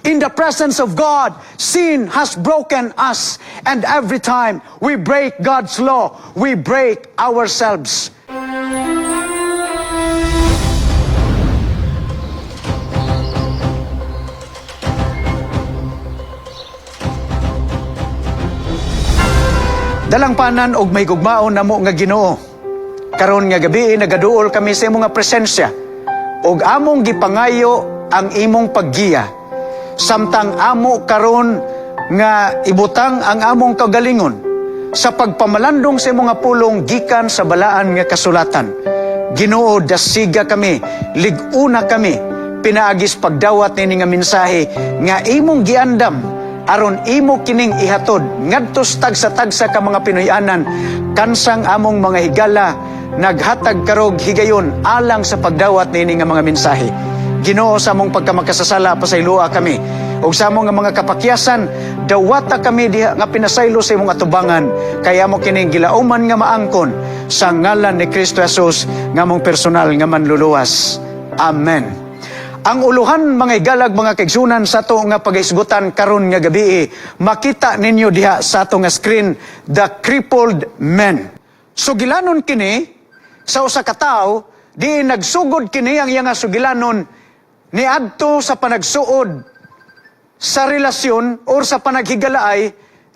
In the presence of God, sin has broken us. And every time we break God's law, we break ourselves. Dalangpanan og may gugmaon namo nga Ginoo. Karon nga gabi nagaduol kami sa imong nga presensya ug among gipangayo ang imong paggiya. Samtang amo karon nga ibutang ang among kagalingon sa pagpamalandong sa imong nga pulong gikan sa balaan nga kasulatan. Ginoo, dasiga kami, lig-una kami, pinaagis pagdawat nini nga mensahe nga imong giandam aron imo kining ihatod ngadto sa tagsa-tagsa ka mga Pinoy-anan kansang among mga higala naghatag karog higayon alang sa pagdawat niini nga mga mensahe. Ginoo, sa among pagkamakasasala, pasayloa kami, ug sa among nga mga kapakyasan, dawata kami diha nga pinasaylo sa imong atubangan, kay amo kining gilauman nga maangkon sa ngalan ni Kristo Jesus nga among personal nga manluluwas. Amen. Ang uluhan, mga higalag, mga kaigsunan, sa ato nga paghisgutan karon nga gabi, makita ninyo diha sa ato nga screen, the crippled men. Sugilanon kini sa usa ka tawo di nagsugod kini ang iyang nga sugilanon niadto sa panagsuod sa relasyon or sa panaghigalaay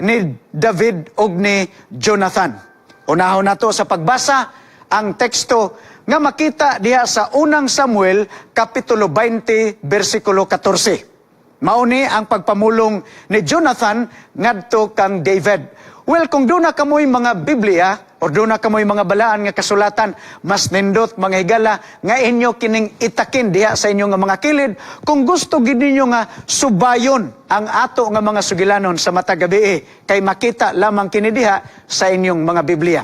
ni David ug ni Jonathan. Unahon nato sa pagbasa ang teksto nga makita diha sa Unang Samuel kapitulo 20 bersikulo 14. Mao ni ang pagpamulong ni Jonathan ngadto kang David. Well, kung duna kamoy mga Biblia or duna kamoy mga balaan nga kasulatan, mas nindot, mga higala, nga inyo kining itakin diha sa inyong nga mga kilid kung gusto gid ninyo nga subayon ang ato nga mga sugilanon sa matag gabi, kay makita lamang kini diha sa inyong mga Biblia.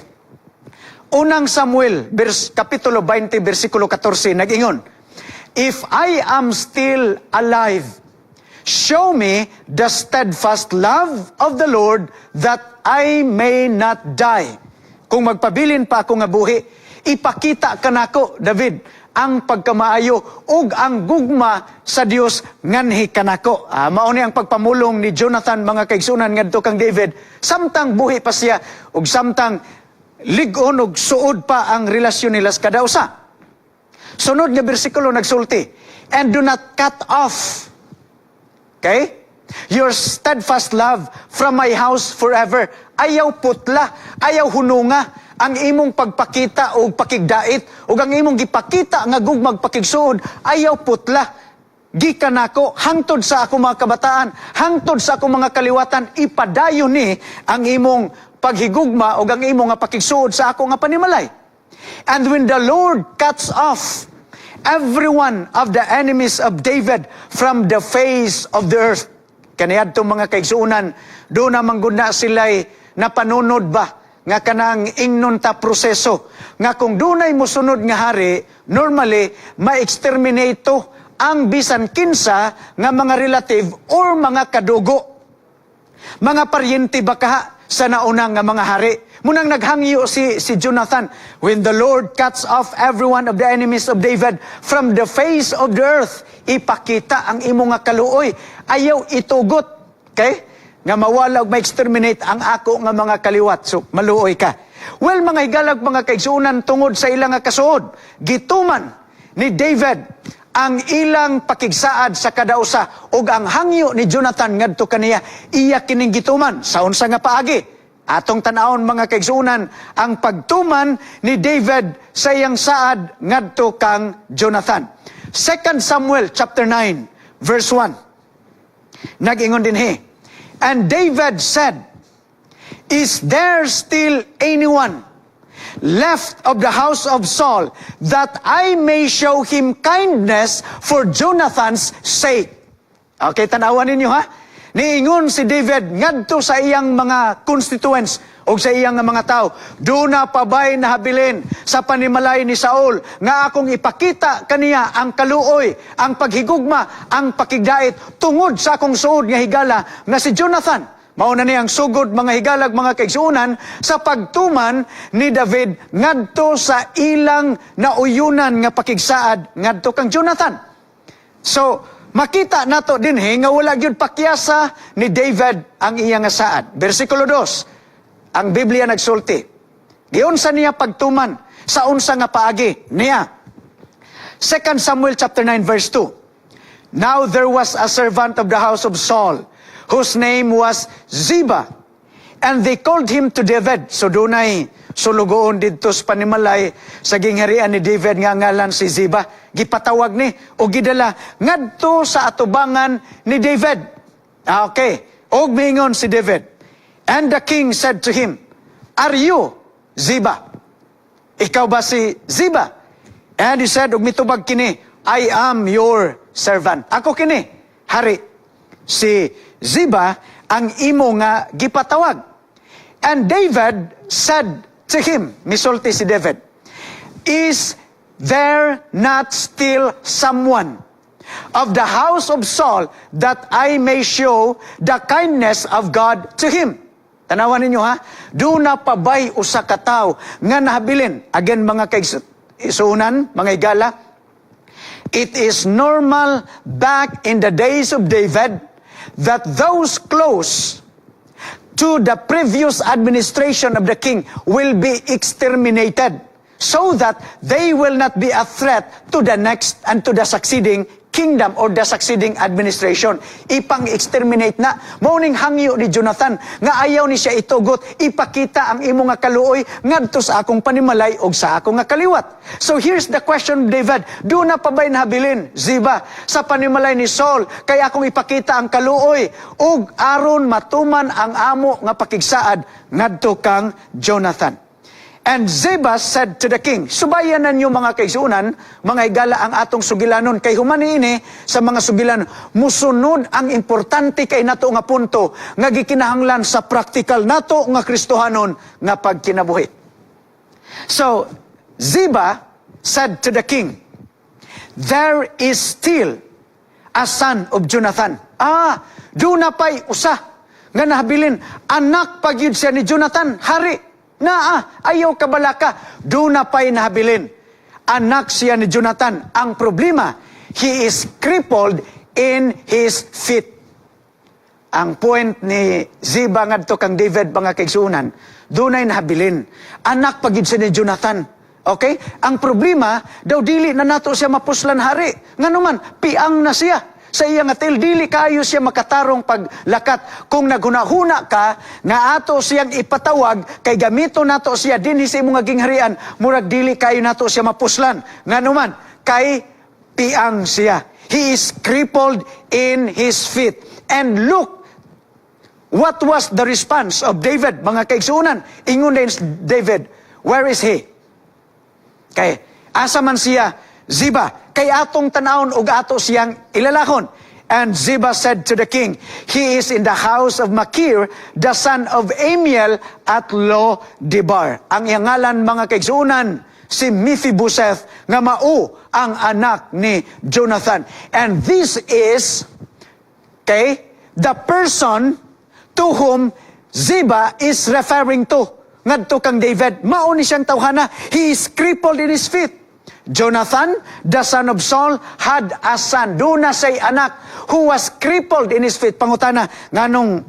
Unang Samuel, kapitulo 20, versikulo 14, nag-ingon, "If I am still alive, show me the steadfast love of the Lord that I may not die." Kung magpabilin pa ako nga buhi, ipakita kanako, David, ang pagkamaayo ug ang gugma sa Dios nganhi kanako. Mao ni ang pagpamulong ni Jonathan, mga kaigsunan, ngadto kang David samtang buhi pa siya ug samtang lig-on ug suod pa ang relasyon nila sa kada usa. Sunod nga bersikulo nagsulti, "And do not cut off," okay, "your steadfast love from my house forever." Ayaw putla, ayaw hununga ang imong pagpakita o pakigdait ug ang imong gipakita nga gugmag pakigsuod, ayaw putla. Gikan nako hangtod sa ako mga kabataan, hangtod sa ako mga kaliwatan, ipadayon ni ang imong paghigugma o ang imong nga pakigsuod sa ako nga panimalay. "And when the Lord cuts off every one of the enemies of David from the face of the earth." Kaniadto, mga kaigsuonan, do na man gud na sila'y napanunod ba nga kanang ingnon ta proseso nga kung dunay mosunod nga hari, normally ma-exterminate to ang bisan kinsa nga mga relative or mga kadugo, mga paryente ba kaha sa naunang nga mga hari. Munang naghangyo si Jonathan, "When the Lord cuts off every one of the enemies of David from the face of the earth," ipakita ang imo nga kaluoy. Ayaw itugot, okay, nga mawala og ma-exterminate ang ako nga mga kaliwat. So, maluoy ka. Well, mga higalag, mga kaigsunan, tungod sa ilang nga kasuod, gituman ni David ang ilang pakigsaad sa kadausa ug ang hangyo ni Jonathan ngadto kaniya, iya kining gituman sa unsa nga paagi. Atong tan-awon, mga kaigsuonan, ang pagtuman ni David sa iyang saad ngadto kang Jonathan. 2 Samuel chapter 9 verse 1. Nag-ingon dinhi, "And David said, 'Is there still anyone left of the house of Saul that I may show him kindness for Jonathan's sake?'" Okay, tanawan ninyo ha. Niingon si David ngadto sa iyang mga constituents o sa iyang mga tao, "Duna pa ba'y nahabilin sa panimalay ni Saul nga akong ipakita kaniya ang kaluoy, ang paghigugma, ang pakigdait tungod sa akong suod nga higala nga si Jonathan?" Mao na ni ang sugod, mga higalag, mga kaigsuonan, sa pagtuman ni David ngadto sa ilang nauyunan nga pakigsaad ngadto kang Jonathan. So, Makita nato dinhi nga wala gyud pakyasa ni David ang iya nga saad. Bersikulo 2, ang Biblia nagsulti. Giunsa niya pagtuman sa unsa nga paagi niya? 2 Samuel chapter 9 verse 2. Now there was a servant of the house of Saul whose name was Ziba. And they called him to David. So dunay sulugoon didto sa panimalay sa gingharian ni David nga ngalan si Ziba. Gipatawag ni o gidala ngadto sa atubangan ni David. Ah, okay. Og miingon si David. And the king said to him, "Are you Ziba?" "Ikaw ba si Ziba?" And he said, ug mitubag kini, "I am your servant." "Ako kini, hari." Si Ziba ang imo nga gipatawag. And David said to him, misulti si David, "Is there not still someone of the house of Saul that I may show the kindness of God to him?" Tanawan ninyo ha, duna pa bay usa ka tawo nga nahabilin? Again, mga kaigsuonan, mga higala, it is normal back in the days of David that those close to the previous administration of the king will be exterminated so that they will not be a threat to the next and to the succeeding kingdom or the succeeding administration. Ipang-exterminate na. Mao ning hangyo ni Jonathan nga ayaw ni siya itugot, "Ipakita ang imo nga kaluoy ngadto sa akong panimalay og sa akong nga kaliwat." So here's the question, David. "Duna pa ba'y nahabilin, Ziba, sa panimalay ni Saul kay akong ipakita ang kaluoy ug aron matuman ang amo nga pakigsaad ngadto kang Jonathan?" And Ziba said to the king, subayan ninyo, mga kaigsuonan, mga higala, ang atong sugilanon, kay human ini sa mga sugilanon, musunod ang importante kay nato nga punto, nga gikinahanglan sa practical nato nga Kristohanon nga pagkinabuhi. So, Ziba said to the king, "There is still a son of Jonathan." Ah, duna pa'y usa nga nahabilin, anak pa gyud siya ni Jonathan, hari. Naa, ayaw kabalaka, duna pa'y nahabilin. Anak siya ni Jonathan. Ang problema, he is crippled in his feet. Ang point ni Ziba ngadto kang David, mga kaigsuonan, dunay nahabilin. Anak pa gyud siya ni Jonathan. Okay? Ang problema, daw dili na nato siya mapuslan, hari. Ngano man, piang na siya sa iya nga tiil, dili kayo siya makatarong paglakat. Kung naghunahuna ka nga ato siyang ipatawag kay gamito nato siya dinhi sa imong gingharian, murag dili kayo nato siya mapuslan. Ngano man, kay piang siya. He is crippled in his feet. And look, what was the response of David, mga kaigsuonan? Ingon din David, "Where is he?" Kay, "Asa man siya, Ziba? Kay atong tanawon ug ato siyang ilalahon." And Ziba said to the king, "He is in the house of Makir, the son of Amiel at Lo Debar." Ang iyang ngalan, mga kaigsuonan, si Mephibosheth nga mao ang anak ni Jonathan. And this is, okay, the person to whom Ziba is referring to. Ngadto kang David, mao ni siyang tawhana. He is crippled in his feet. Jonathan, the son of Saul, had a son. Duna siya'y anak who was crippled in his feet. Pangutana, nganong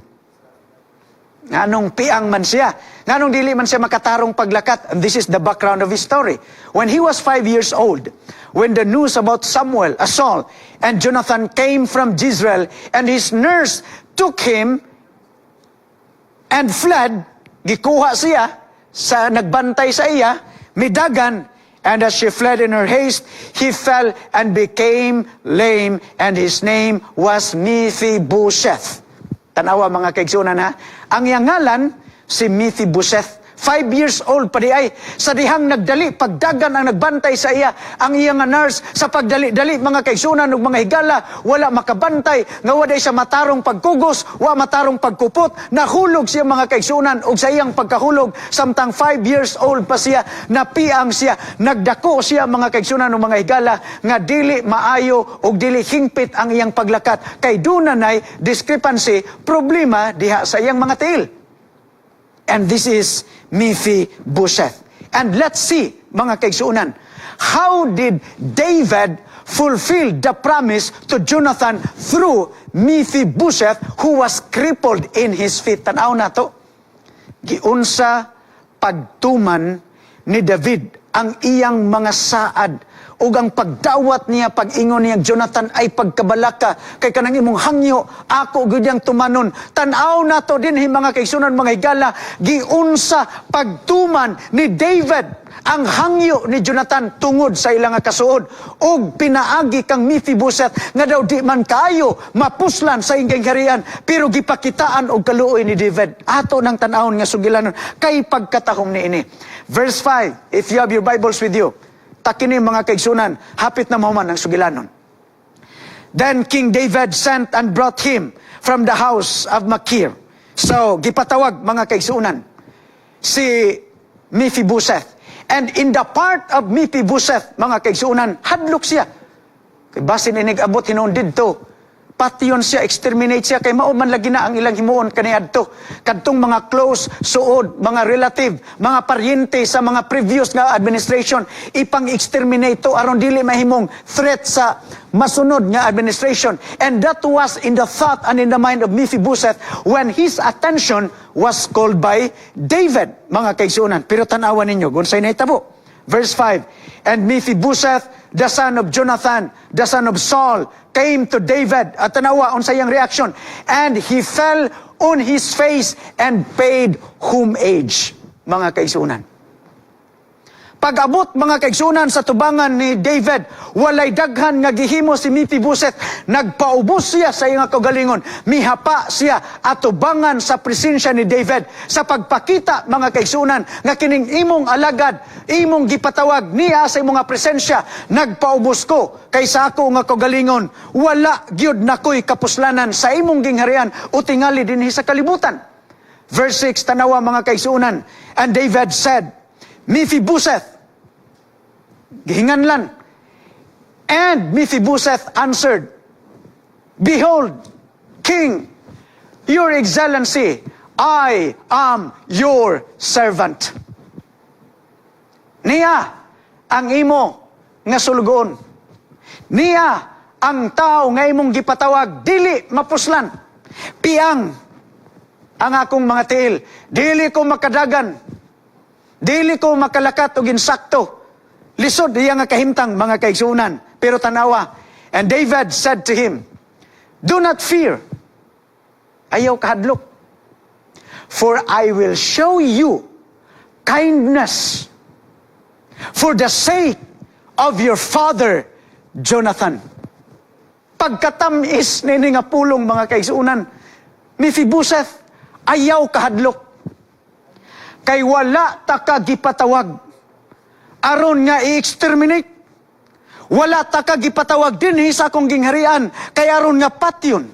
piang man siya? Nganong dili man siya makatarong paglakat? And this is the background of his story. When he was 5 years old, when the news about Samuel, Saul, and Jonathan came from Jezreel, and his nurse took him and fled, gikuha siya sa nagbantay sa iya, midagan, and as she fled in her haste, he fell and became lame, and his name was Mephibosheth. Tanawa, mga kaigsuonan, ha. Ang iyang ngalan, si Mephibosheth. 5 years old pa di ay. Sa dihang nagdali, pagdagan ang nagbantay sa iya, ang iyang nga nurse, sa pagdali-dali, mga kaigsuonan ug mga higala, wala makabantay, nga waday sa matarong pagkugos, wa matarong pagkupot, nahulog siya, mga kaigsuonan, ug sa iyang pagkahulog, samtang 5 years old pa siya, napiang siya, nagdako siya, mga kaigsuonan ug mga higala, nga dili maayo ug dili hingpit ang iyang paglakat, kay duna nay discrepancy, problema diha sa iyang mga tiil. And this is Mephibosheth. And let's see, mga kaigsuonan, how did David fulfilled the promise to Jonathan through Mephibosheth, who was crippled in his feet. Tanaw nato. Giunsa pagtuman ni David ang iyang mga saad ug ang pagdawat niya, pag-ingon niya, "Jonathan, ay pagkabalaka kay kanang imong hangyo ako gyud yang tumanon." Tan-aw nato dinhi, mga kaigsuonan, mga higala, giunsa pagtuman ni David ang hangyo ni Jonathan tungod sa ilang kasuod ug pinaagi kang Mephibosheth nga daw di man kayo mapuslan sa iyang harian, pero gipakitaan og kaluoy ni David. Ato nang tan-awon nga sugilanon kay pagkatahom niini. Verse 5, if you have your Bibles with you, takini, mga kaigsuonan, hapit na mahuman ang sugilanon. Then King David sent and brought him from the house of Makir. So, gipatawag, mga kaigsuonan, si Mephibosheth. And in the part of Mephibosheth, mga kaigsuonan, hadlok siya. Kay basin inig abot hinuon didto, patyon siya, exterminate siya, kay mao man lagi na ang ilang himuon kaniadto. Kadtong mga close suod, mga relative, mga paryente sa mga previous nga administration, ipang-exterminate to aron dili mahimong threat sa masunod nga administration. And that was in the thought and in the mind of Mephibosheth when his attention was called by David, mga kaigsuonan. Pero tanawan ninyo, unsay nahitabo. Verse 5, "And Mephibosheth, the son of Jonathan, the son of Saul, came to David." At tanawa, unsay iyang reaction. "And he fell on his face and paid homage." Mga kaigsuonan. Pag-abot, mga kaigsuonan, sa tubangan ni David, walay daghan nga gihimo si Mephibosheth. Nagpaubos siya sa iyang kaugalingon. Mihapa siya atubangan sa presensya ni David. Sa pagpakita, mga kaigsuonan, nga kining imong alagad, imong gipatawag niya sa imong nga presensya, nagpaubos ko kay sa ako nga kaugalingon, wala gyud nakoy kapuslanan sa imong gingharian o tingali dinhi sa kalibutan. Verse 6, tanawa, mga kaigsuonan. "And David said, 'Mephibosheth.'" Gihinganlan. "And Mephibosheth answered, 'Behold, King, Your Excellency, I am your servant.'" Niya ang imo nga sulugoon. Niya ang tao nga imong gipatawag, dili mapuslan. Piang ang akong mga tiil. Dili ko makadagan. Dili ko makalakat og insakto. Lisod iya nga kahimtang, mga kaigsuonan. Pero tanawa, "And David said to him, 'Do not fear.'" Ayaw kahadlok. "For I will show you kindness for the sake of your father, Jonathan." Pagkatamis nini nga pulong, mga kaigsuonan, Mephibosheth, ayaw kahadlok. Kay wala ta ka gipatawag aron nga i-exterminate. Wala ta ka gipatawag dinhi sa akong gingharian kay aron nga patyon.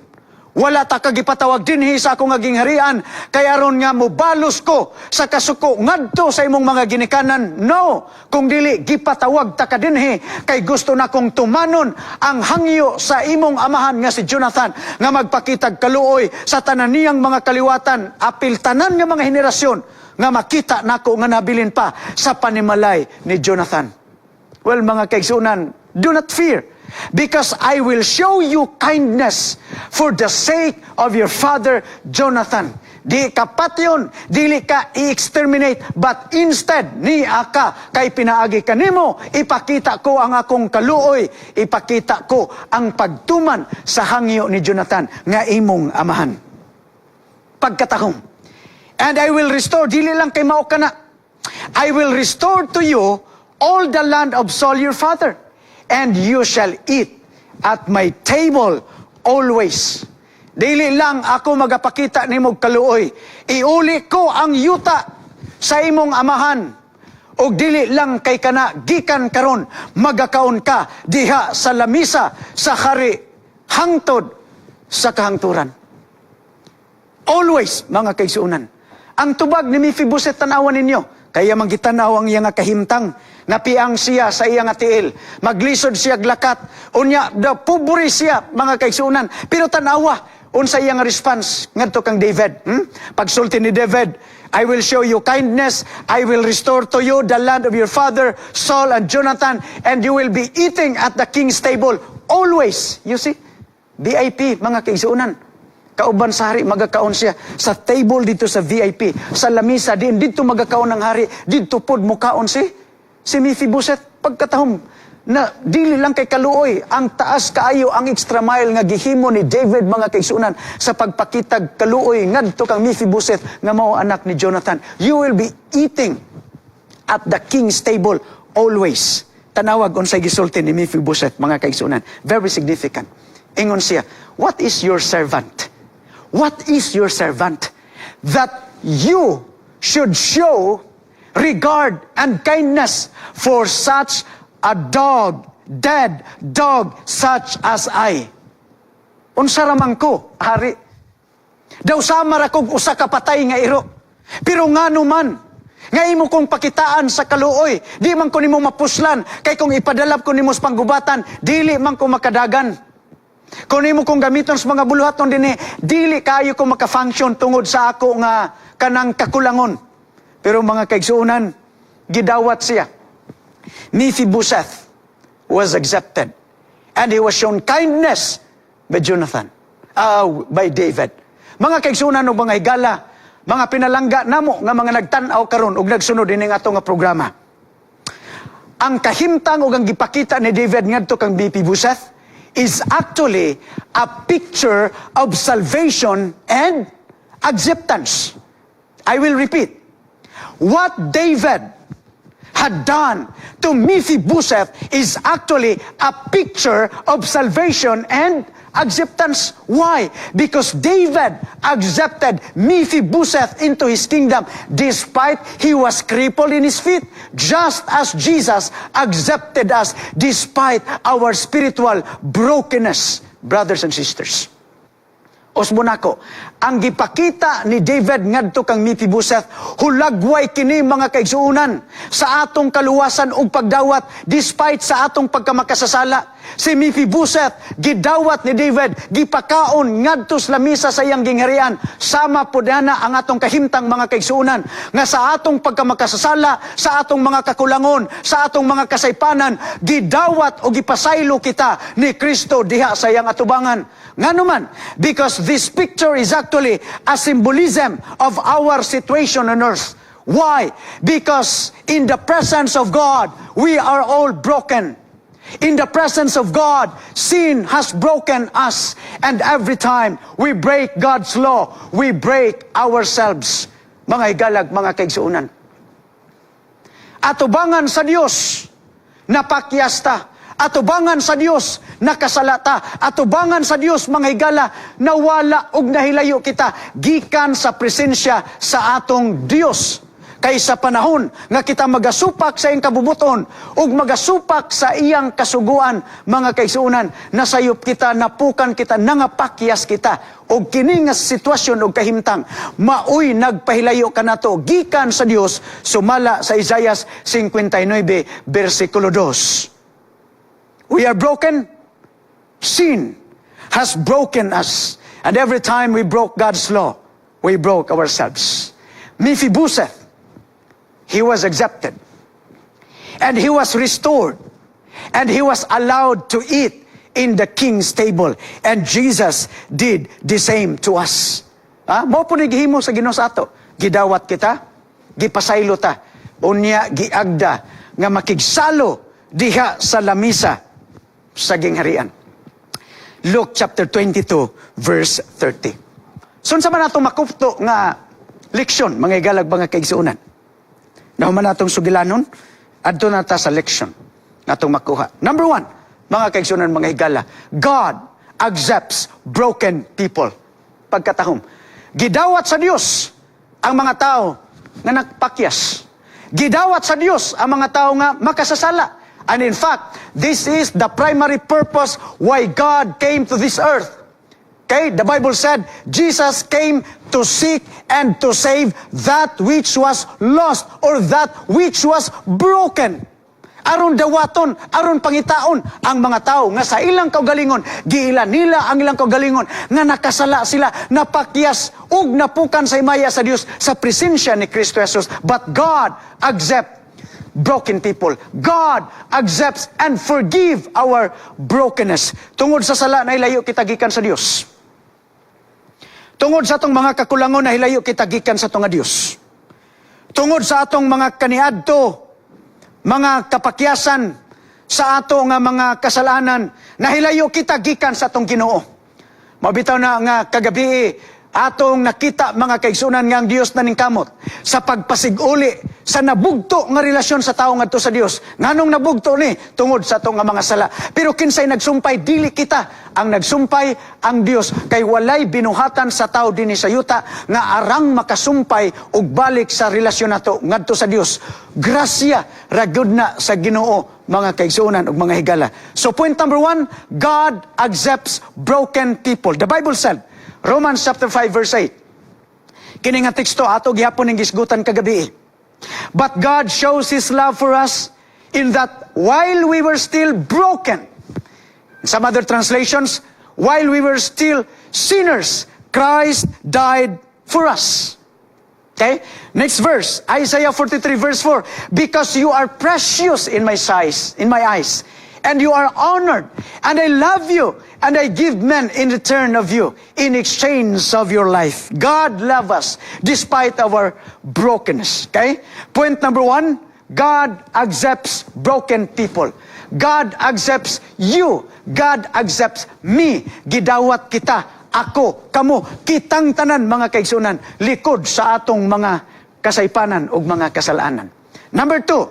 Wala ta ka gipatawag dinhi sa akong nga gingharian kay aron nga mobalos ko sa kasuko ngadto sa imong mga ginikanan. No, kung dili gipatawag ta ka dinhi kay gusto na kong tumanon ang hangyo sa imong amahan nga si Jonathan nga magpakitag kaluoy sa tanan niyang mga kaliwatan, apil tanan nga mga henerasyon nga makita nako nga nabilin pa sa panimalay ni Jonathan. Well, mga kaigsuonan, do not fear, because I will show you kindness for the sake of your father Jonathan. Di ka patyon, dili ka i-exterminate, but instead, niya ka kay pinaagi kanimo, ipakita ko ang akong kaluoy, ipakita ko ang pagtuman sa hangyo ni Jonathan nga imong amahan. Pagkatahom. "And I will restore," dili lang kay mao kana, "I will restore to you all the land of Saul your father, and you shall eat at my table always." Dili lang ako magapakita nimo kaluoy. Iuli ko ang yuta sa imong amahan. Og dili lang kay kana, gikan karon magakaon ka diha sa lamisa sa hari hangtod sa kahangturan. Always, mga kaigsuonan. Ang tubag ni Mephibosheth, tanawan ninyo. Kaya manggitanaw ang iya nga kahimtang. Napiang siya sa iya nga tiil. Maglisod siya glakat. Unya, da pobre siya, mga kaigsuonan. Pero tanawa, Unsa iyang response ngadto kang David? Hmm? Pagsulti ni David, "I will show you kindness, I will restore to you the land of your father, Saul and Jonathan, and you will be eating at the king's table always." You see? VIP, mga kaigsuonan. Kauban sa hari, magakaon siya sa table dito sa VIP, sa lamisa din, dito magakaon ng hari, dito pod mukaon si Mephibosheth. Pagkatahom, na dili lang kay kaluoy, ang taas kaayo ang extra mile nga gihimo ni David, mga kaigsuonan, sa pagpakitag kaluoy ngadto kang Mephibosheth nga mao anak ni Jonathan. "You will be eating at the king's table always." Tanawag unsay gisulti ni Mephibosheth, mga kaigsuonan. Very significant. Ingon siya, "What is your servant? What is your servant that you should show regard and kindness for such a dog, dead dog such as I? Unsa ra man ko, hari? Daw sama ra kog usa ka patay nga iro. Pero ngano man nga imo kong pakitaan sa kaluoy? Di man ko nimo mapuslan kay kung ipadalap ko nimo sa panggubatan, dili man ko makadagan. Kung nimo kong gamiton sa mga buluhaton dinhi, dili kayo ko maka-function tungod sa ako nga kanang kakulangon." Pero mga kaigsuonan, gidawat siya. Mephibosheth was accepted and he was shown kindness by Jonathan, by David. Mga kaigsuonan ug mga higala, mga pinalangga namo nga mga nagtan-aw karon ug nagsunod ining ato nga programa. Ang kahimtang ug ang gipakita ni David ngadto kang Mephibosheth is actually a picture of salvation and acceptance. I will repeat. What David had done to Mephibosheth is actually a picture of salvation and acceptance. Why? Because David accepted Mephibosheth into his kingdom despite he was crippled in his feet, just as Jesus accepted us despite our spiritual brokenness, brothers and sisters. Usbon nako, ang gipakita ni David ngadto kang Mephibosheth, hulagway kini, mga kaigsuonan, sa atong kaluwasan ug pagdawat despite sa atong pagkamakasasala. Si Mephibosheth gidawat ni David, gipakaon ngadto sa lamisa sa iyang gingharian. Sama pud ana ang atong kahimtang, mga kaigsuonan, nga sa atong pagkamakasasala, sa atong mga kakulangon, sa atong mga kasaypanan, gidawat o gipasaylo kita ni Kristo diha sa iyang atubangan. Ngano man? Because this picture is actually a symbolism of our situation on earth. Why? Because in the presence of God, we are all broken. In the presence of God, sin has broken us. And every time we break God's law, we break ourselves. Mga higalag, mga kaigsuonan. Atubangan sa Dios, napakyas ta. Atubangan sa Dios, nakasala ta. Atubangan sa Dios, mga higala, nawala og nahilayo kita gikan sa presensya sa atong Dios. Kay sa panahon nga kita magasupak sa iyang kabubuton ug magasupak sa iyang kasuguan, mga kaigsuonan, nasayop kita, napukan kita, nangapakyas kita. Og kini nga sitwasyon ug kahimtang maoy nagpahilayo kanato gikan sa Dios, sumala sa Isaiah 59 bersikulo 2. We are broken. Sin has broken us. And every time we broke God's law, we broke ourselves. Mephibosheth, he was accepted. And he was restored. And he was allowed to eat in the king's table. And Jesus did the same to us. Ah, mao po ni gihimo sa Ginoo sa ato. Gidawat kita, gipasaylo ta. Unya giagda nga makigsalo diha sa lamisa sa gingharian. Luke chapter 22 verse 30. So unsa man ato makupto nga leksyon, mga higalag, mga kaigsuonan? Nahuman natong sugilanon, adto na ta sa leksyon natong makuha. Number one, mga kaigsuonan, mga higala, God accepts broken people. Pagkatahom, gidawat sa Dios ang mga tao nga nagpakyas. Gidawat sa Dios ang mga tao nga makasasala. And in fact, this is the primary purpose why God came to this earth. Okay, the Bible said Jesus came to seek and to save that which was lost or that which was broken. Aron dawaton, aron pangitaon ang mga tao nga sa ilang kaugalingon, giila nila ang ilang kaugalingon nga nakasala sila, napakyas ug napukan sa himaya sa Dios sa presensya ni Kristo Jesus. But God accept broken people. God accepts and forgive our brokenness. Tungod sa sala, nahilayo kita gikan sa Dios. Tungod sa atong mga kakulangon, nahilayo kita gikan sa atong Dios. Tungod sa atong mga kaniadto, mga kapakyasan sa ato nga mga kasalanan, nahilayo kita gikan sa atong Ginoo. Mabitaw na nga kagabi atong nakita, mga kaigsunan, nga ang Dios naningkamot sa pagpasiguli sa nabugto nga relasyon sa tao ngadto sa Dios. Nganong nabugto ni? Tungod sa atong nga mga sala. Pero kinsay nagsumpay? Dili kita. Ang nagsumpay ang Dios, kay walay binuhatan sa tao dinhi sa yuta nga arang makasumpay og balik sa relasyon nato ngadto sa Dios. Grasya ra gyud na sa Ginoo, mga kaigsuonan ug mga higala. So point number one, God accepts broken people. The Bible said, Romans chapter 5 verse 8. Kini nga teksto ato gihapon ning gisgutan kagabi. "But God shows His love for us in that while we were still broken," in some other translations, "while we were still sinners, Christ died for us." Okay? Next verse, Isaiah 43 verse 4. "Because you are precious in my eyes, and you are honored, and I love you, and I give men in return of you, in exchange of your life." God love us despite our brokenness. Okay? Point number one, God accepts broken people. God accepts you. God accepts me. Gidawat kita, ako, kamo, kitang tanan, mga kaigsunan, likod sa atong mga kasaypanan ug mga kasalanan. Number two,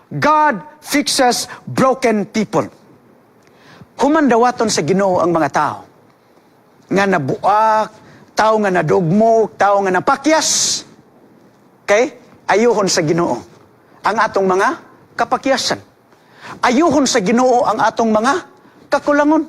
God fixes broken people. Human dawaton sa Ginoo ang mga tao nga nabuak, tao nga nadugmok, tao nga napakyas. Okay? Ayuhon sa Ginoo ang atong mga kapakyasan. Ayuhon sa Ginoo ang atong mga kakulangon.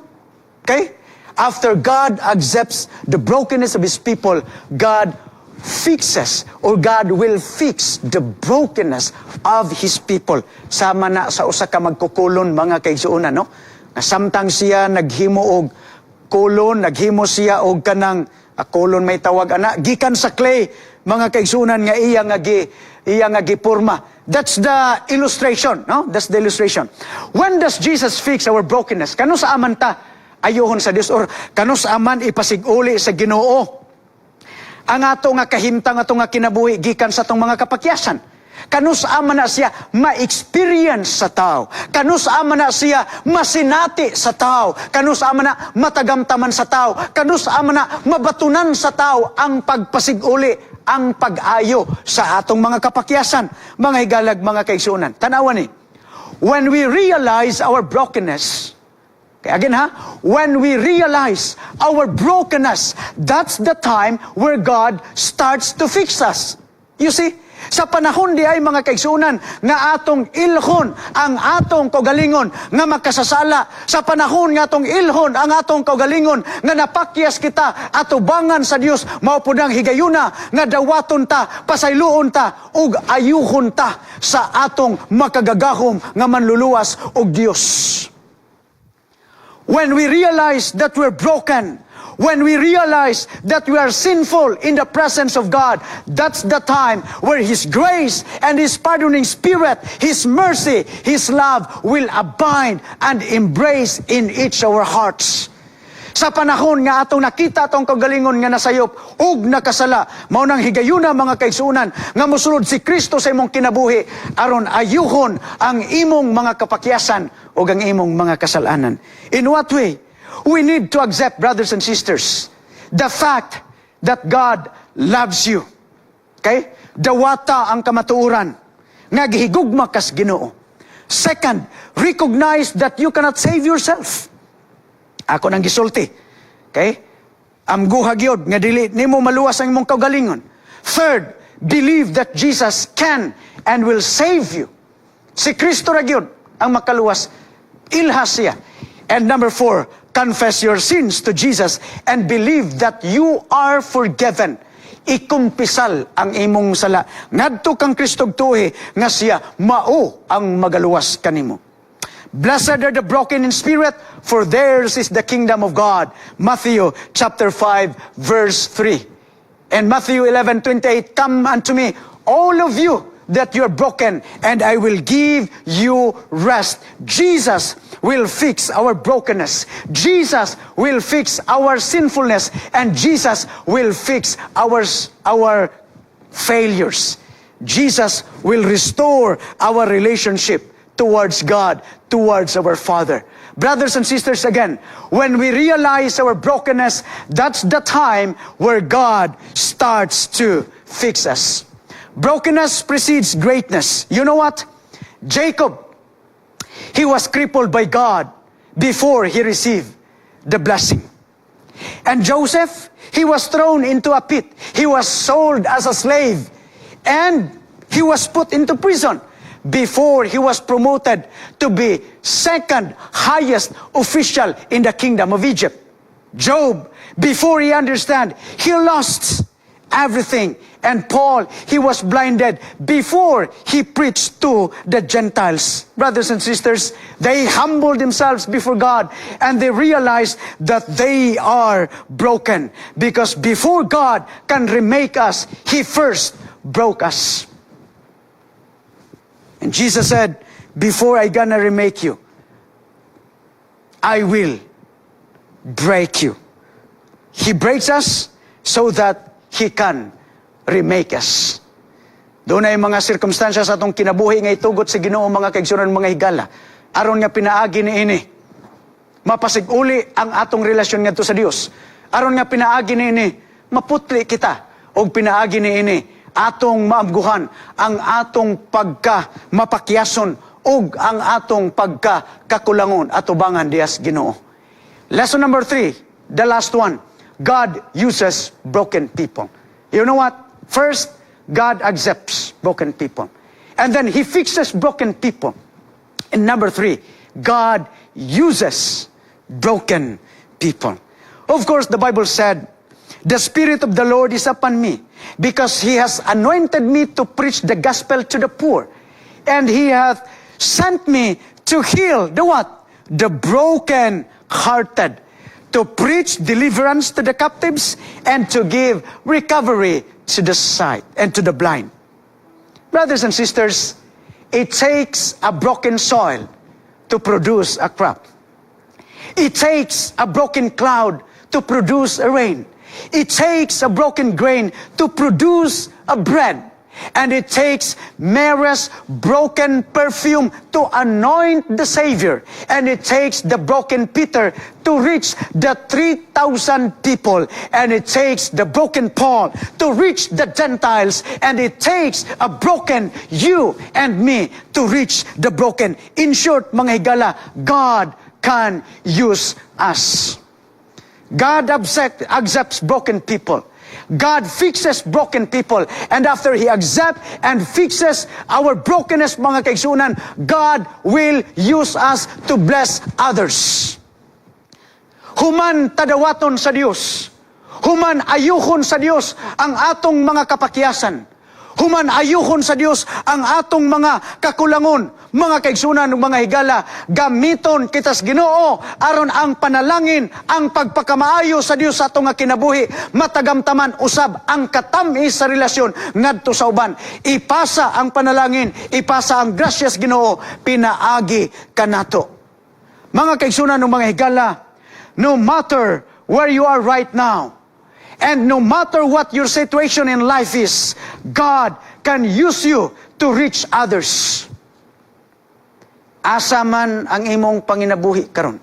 Okay? After God accepts the brokenness of His people, God fixes or God will fix the brokenness of His people. Sama na sa usa ka magkukulon, mga kaigsuonan, no? Nga samtang siya naghimo og kulon, naghimo siya og kanang kulon may tawag ana, gikan sa clay, mga kaigsuonan, nga iya nga gipurma. That's the illustration, no? That's the illustration. When does Jesus fix our brokenness? Kanus-a man ta ayuhon sa Dios or kanus-a man ipasiguli sa Ginoo ang ato nga kahimtang, ato nga kinabuhi gikan sa atong mga kapakyasan? Kanus-a man na siya ma-experience sa tao? Kanus-a man na siya masinati sa tao? Kanus-a man na matagamtaman sa tao? Kanus-a man na mabatunan sa tao ang pagpasiguli, ang pag-ayo sa atong mga kapakyasan? Mga higalag, mga kaigsunan. Tanawan ni. When we realize our brokenness, okay, again ha, when we realize our brokenness, that's the time where God starts to fix us. You see, sa panahon di ay, mga kaigsunan, nga atong ilhon ang atong kaugalingon nga makasasala. Sa panahon nga atong ilhon ang atong kaugalingon nga napakyas kita atubangan sa Dios, mao pud ang higayuna nga dawaton ta, pasayloon ta ug ayuhon ta sa atong makagagahom nga Manluluwas ug Dios. When we realize that we're broken, when we realize that we are sinful in the presence of God, that's the time where His grace and His pardoning spirit, His mercy, His love will abide and embrace in each our hearts. Sa panahon nga atong nakita atong kaugalingon nga nasayop ug nakasala, mao nang higayuna, mga kaigsuonan, nga mosulod si Kristo sa imong kinabuhi aron ayuhon ang imong mga kapakyasan ug ang imong mga kasalanan. In what way? We need to accept, brothers and sisters, the fact that God loves you. Okay? Dawata ang kamatuoran nga gihigugma kas Ginoo. Second, recognize that you cannot save yourself. Ako nang gisulti. Okay? Amguha gyud nga dili nimo maluwas ang imong kaugalingon. Third, believe that Jesus can and will save you. Si Kristo ra gyud ang makaluwas. Ilha siya. And number four, confess your sins to Jesus and believe that you are forgiven. Ikumpisal ang imong sala. Ngadto kang Kristo ug tuohi nga siya mao ang magaluwas kanimo. Blessed are the broken in spirit, for theirs is the kingdom of God. Matthew chapter 5, verse 3. And Matthew 11:28, "Come unto me, all of you that you're broken, and I will give you rest." Jesus will fix our brokenness. Jesus will fix our sinfulness, and Jesus will fix our failures. Jesus will restore our relationship towards God, towards our Father. Brothers and sisters, again, when we realize our brokenness, that's the time where God starts to fix us. Brokenness precedes greatness. You know what? Jacob, he was crippled by God before he received the blessing. And Joseph, he was thrown into a pit. He was sold as a slave. And he was put into prison before he was promoted to be second highest official in the kingdom of Egypt. Job, before he understand, he lost everything. And Paul, he was blinded before he preached to the Gentiles. Brothers and sisters, they humbled themselves before God and they realized that they are broken. Because before God can remake us, He first broke us. And Jesus said, "Before I gonna remake you, I will break you." He breaks us so that He can remake us. Dunay mga sirkumstansya sa atong kinabuhi nga itugot sa Ginoo, mga kaigsuonan, mga higala, aron nga pinaagi niini mapasig-uli ang atong relasyon ngadto sa Dios. Aron nga pinaagi niini maputli kita og pinaagi niini atong maamguhan ang atong pagka mapakyason ug ang atong pagka kakulangon atubangan dihas Ginoo. Lesson number 3, the last one. God uses broken people. You know what? First, God accepts broken people. And then He fixes broken people. And number three, God uses broken people. Of course, the Bible said, "The Spirit of the Lord is upon me because He has anointed me to preach the gospel to the poor. And He hath sent me to heal the" what? "The broken hearted, to preach deliverance to the captives and to give recovery to the sight and to the blind." Brothers and sisters, it takes a broken soil to produce a crop. It takes a broken cloud to produce a rain. It takes a broken grain to produce a bread. And it takes Mary's broken perfume to anoint the Savior. And it takes the broken Peter to reach the 3,000 people. And it takes the broken Paul to reach the Gentiles. And it takes a broken you and me to reach the broken. In short, mga higala, God can use us. God accepts broken people. God fixes broken people. And after He accepts and fixes our brokenness, mga kaigsuonan, God will use us to bless others. Human ta dawaton sa Dios, human ayuhon sa Dios ang atong mga kapakyasan, human ayuhon sa Dios ang atong mga kakulangon, mga kaigsuonan ug mga higala, gamiton kitas Ginoo aron ang panalangin, ang pagpakamaayo sa Dios sa atong nga kinabuhi, matagamtaman usab ang katam-is sa relasyon ngadto sa uban. Ipasa ang panalangin, ipasa ang grasyas Ginoo pinaagi kanato. Mga kaigsuonan ug mga higala, no matter where you are right now, and no matter what your situation in life is, God can use you to reach others. Asa man ang imong panginabuhi karon,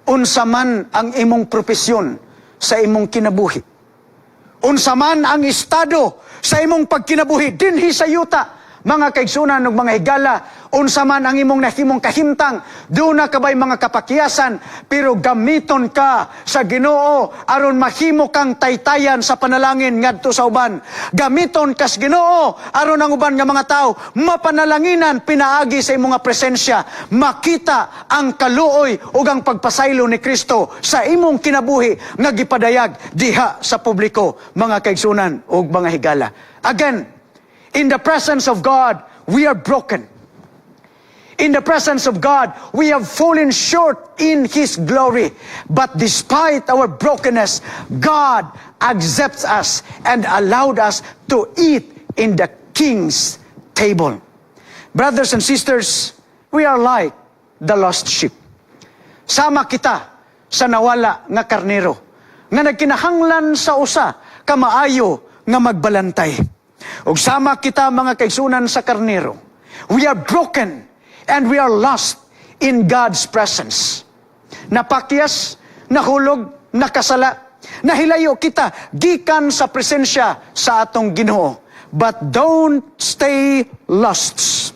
unsa man ang imong propesyon sa imong kinabuhi, unsa man ang estado sa imong pagkinabuhi dinhi sa yuta, mga kaigsuonan ug mga higala, Unsa man ang imong nahimong kahimtang, duna ka bay mga kapakyasan, pero gamiton ka sa Ginoo aron mahimo kang taytayan sa panalangin ngadto sa uban. Gamiton kas Ginoo aron ang uban nga mga tao mapanalanginan pinaagi sa imong nga presensya, makita ang kaluoy ug ang pagpasaylo ni Kristo sa imong kinabuhi nga gipadayag diha sa publiko, mga kaigsunan ug mga higala. Again, in the presence of God, we are broken. In the presence of God, we have fallen short in His glory. But despite our brokenness, God accepts us and allowed us to eat in the King's table. Brothers and sisters, we are like the lost sheep. Sama kita sa nawala nga karnero nga nagkinahanglan sa usa ka maayo nga magbalantay. Ug sama kita, mga kaigsunan, sa karnero. We are broken and we are lost in God's presence. Napakyas, nahulog, nakasala, nahilayo kita gikan sa presensya sa atong Ginoo. But don't stay lost.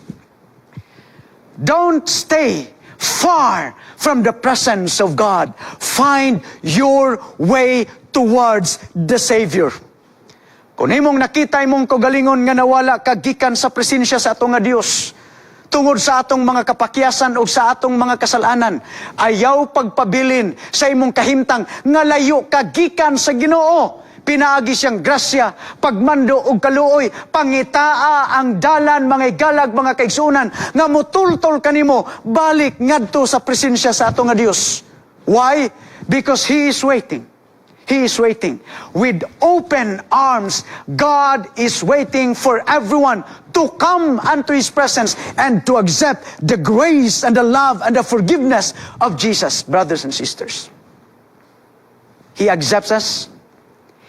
Don't stay far from the presence of God. Find your way towards the Savior. Kung imong nakita imong kaugalingon nga nawala ka gikan sa presensya sa atong nga Dios, tungod sa atong mga kapakyasan o sa atong mga kasalanan, ayaw pagpabilin sa imong kahimtang nga layo ka gikan sa Ginoo. Pinaagi siyang grasya, pagmando ug kaluoy, pangitaa ang dalan, mga igalag, mga kaigsunan, nga mutultol kanimo balik ngadto sa presensya sa ato nga Dios. Why? Because He is waiting. He is waiting. With open arms, God is waiting for everyone to come unto His presence and to accept the grace and the love and the forgiveness of Jesus, brothers and sisters. He accepts us.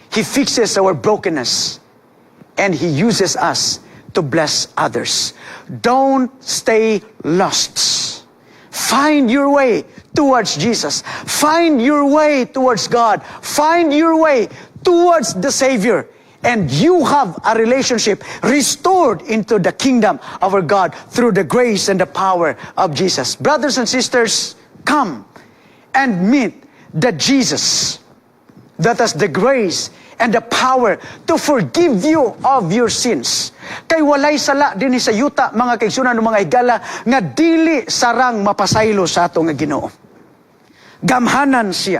He fixes our brokenness. And He uses us to bless others. Don't stay lost. Find your way towards Jesus. Find your way towards God. Find your way towards the Savior. And you have a relationship restored into the kingdom of our God through the grace and the power of Jesus. Brothers and sisters, come and meet the Jesus that has the grace and the power to forgive you of your sins. Kay walay sala dinhi sa yuta, mga kaigsunan ug mga higala, nga dili sarang mapasaylo sa ato nga Ginoo. Gamhanan siya.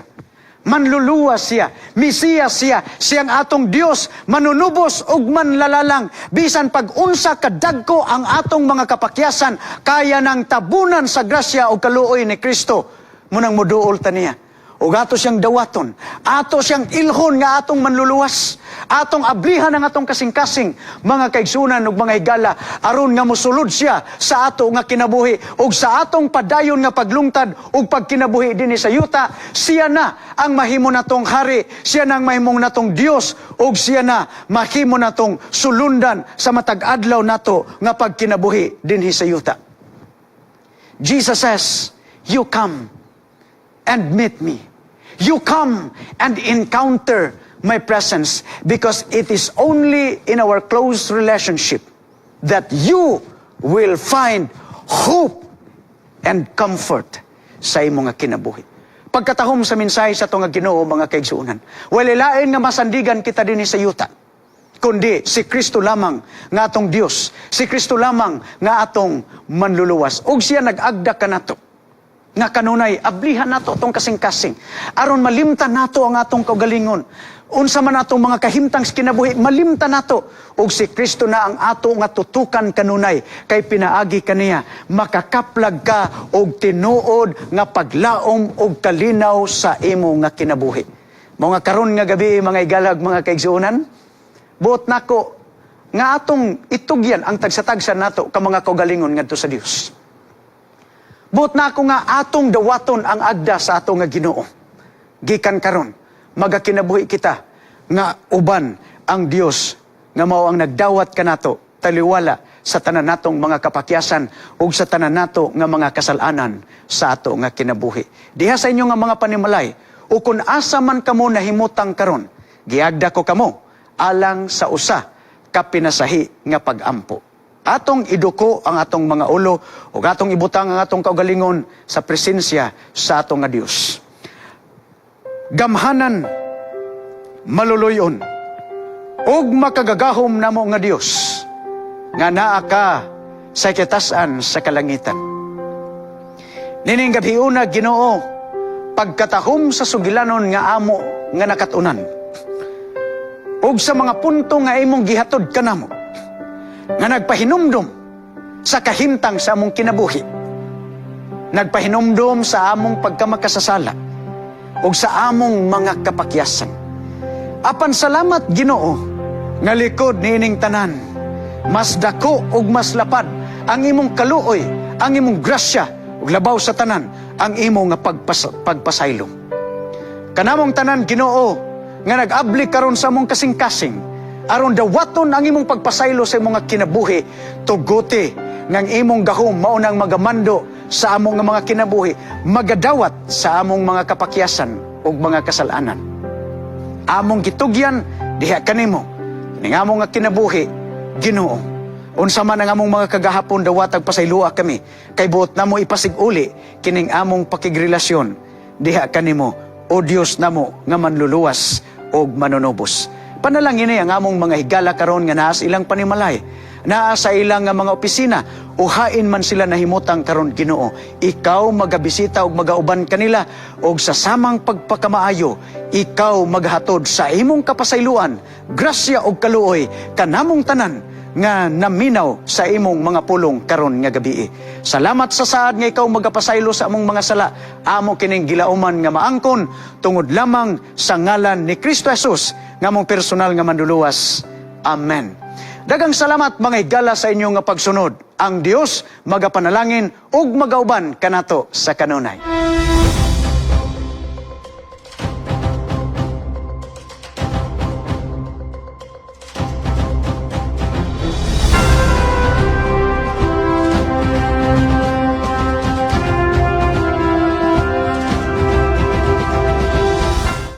Manluluwas siya, Mesiyas siya, siyang atong Dios, manunubos ug manlalalang. Bisan pag unsa kadagko ang atong mga kapakyasan, kaya nang tabunan sa grasya ug kaluoy ni Kristo. Munang muduol ta niya. Ug ato siyang dawaton, ato siyang ilhon nga atong manluluwas, atong ablihan ang atong kasing-kasing, mga kaigsunan ug mga higala, aron nga mosulod siya sa ato nga kinabuhi ug sa atong padayon nga paglungtad ug pagkinabuhi dinhi sa yuta, siya na ang mahimo natong hari, siya na ang mahimong natong Dios ug siya na mahimo natong sulundan sa matag adlaw nato nga pagkinabuhi dinhi sa yuta. Jesus says, "You come and meet me. You come and encounter my presence," because it is only in our close relationship that you will find hope and comfort sa imong nga kinabuhi. Pagkatahom sa mensahe sa atong nga Ginoo, mga kaigsuonan, walay lain nga masandigan kita dinhi sa yuta kundi si Kristo lamang nga atong Dios, si Kristo lamang nga atong manluluwas. Ug siya nag-agda kanato nga kanunay ablihan nato atong kasing-kasing aron malimtan nato ang atong kaugalingon. Unsa man atong mga kahimtang sa kinabuhi, malimtan nato ug si Kristo na ang ato nga tutukan kanunay, kay pinaagi kaniya makakaplag ka og tinuod nga paglaom og kalinaw sa imo nga kinabuhi. Mao nga karon nga gabi, mga igalag, mga kaigsuonan, buot nako nga atong itugyan ang tagsa-tagsa nato ka mga kaugalingon ngadto sa Dios. Buot nako nga atong dawaton ang agda sa ato nga Ginoo. Gikan karon, magakinabuhi kita nga uban ang Dios nga mao ang nagdawat kanato taliwala sa tanan natong mga kapakyasan ug sa tanan nato nga mga kasalanan sa ato nga kinabuhi. Diha sa inyo nga mga panimalay o kung asa man kamo nahimutang karon, giagda ko kamo alang sa usa ka pinasahi nga pagampo. Atong iduko ang atong mga ulo ug atong ibutang ang atong kaugalingon sa presensya sa atong nga Dios. Gamhanan, maluluyon, ug makagagahom namo nga Dios nga naa ka sa kitasan sa kalangitan. Nining gabhiona, Ginoo, pagkatahom sa sugilanon nga amo nga nakatunan ug sa mga punto nga imong gihatod kanamo nga nagpahinumdom sa kahimtang sa among kinabuhi, nagpahinumdom sa among pagkamakasasala ug sa among mga kapakyasan. Apan salamat, Ginoo, nga likod niining tanan, mas dako ug mas lapad ang imong kaluoy, ang imong grasya ug labaw sa tanan ang imong nga pagpasaylo. Kanamong tanan, Ginoo, nga nag-abli karon sa among kasing-kasing aron dawaton ang imong pagpasaylo sa imong nga kinabuhi, tuguti ngang imong gahom mao nang magamando sa among nga mga kinabuhi, magadawat sa among mga kapakyasan ug mga kasalanan. Among gitugyan diha kanimo ning among nga kinabuhi, Ginoo. Unsa man ang among mga kagahapon, dawatag pasayloa kami kay buot namo ipasig-uli kining among pakigrelasyon diha kanimo, o Dios namo nga manluluwas ug manunubos. Panalangin ang among mga higala karon nga naa sa ilang panimalay, naa sa ilang nga mga opisina, o hain man sila nahimutang karon, Ginoo. Ikaw magabisita ug magauban kanila ug sa samang pagpakamaayo, ikaw maghatod sa imong kapasayloan, grasya ug kaluoy kanamong tanan nga naminaw sa imong mga pulong karon nga gabii. Salamat sa saad nga ikaw magapasaylo sa among mga sala. Amo kining gilauman nga maangkon tungod lamang sa ngalan ni Kristo Jesus nga among personal nga manluluwas. Amen. Daghang salamat, mga higala, sa inyong nga pagsunod. Ang Dios magapanalangin ug magauban kanato sa kanunay.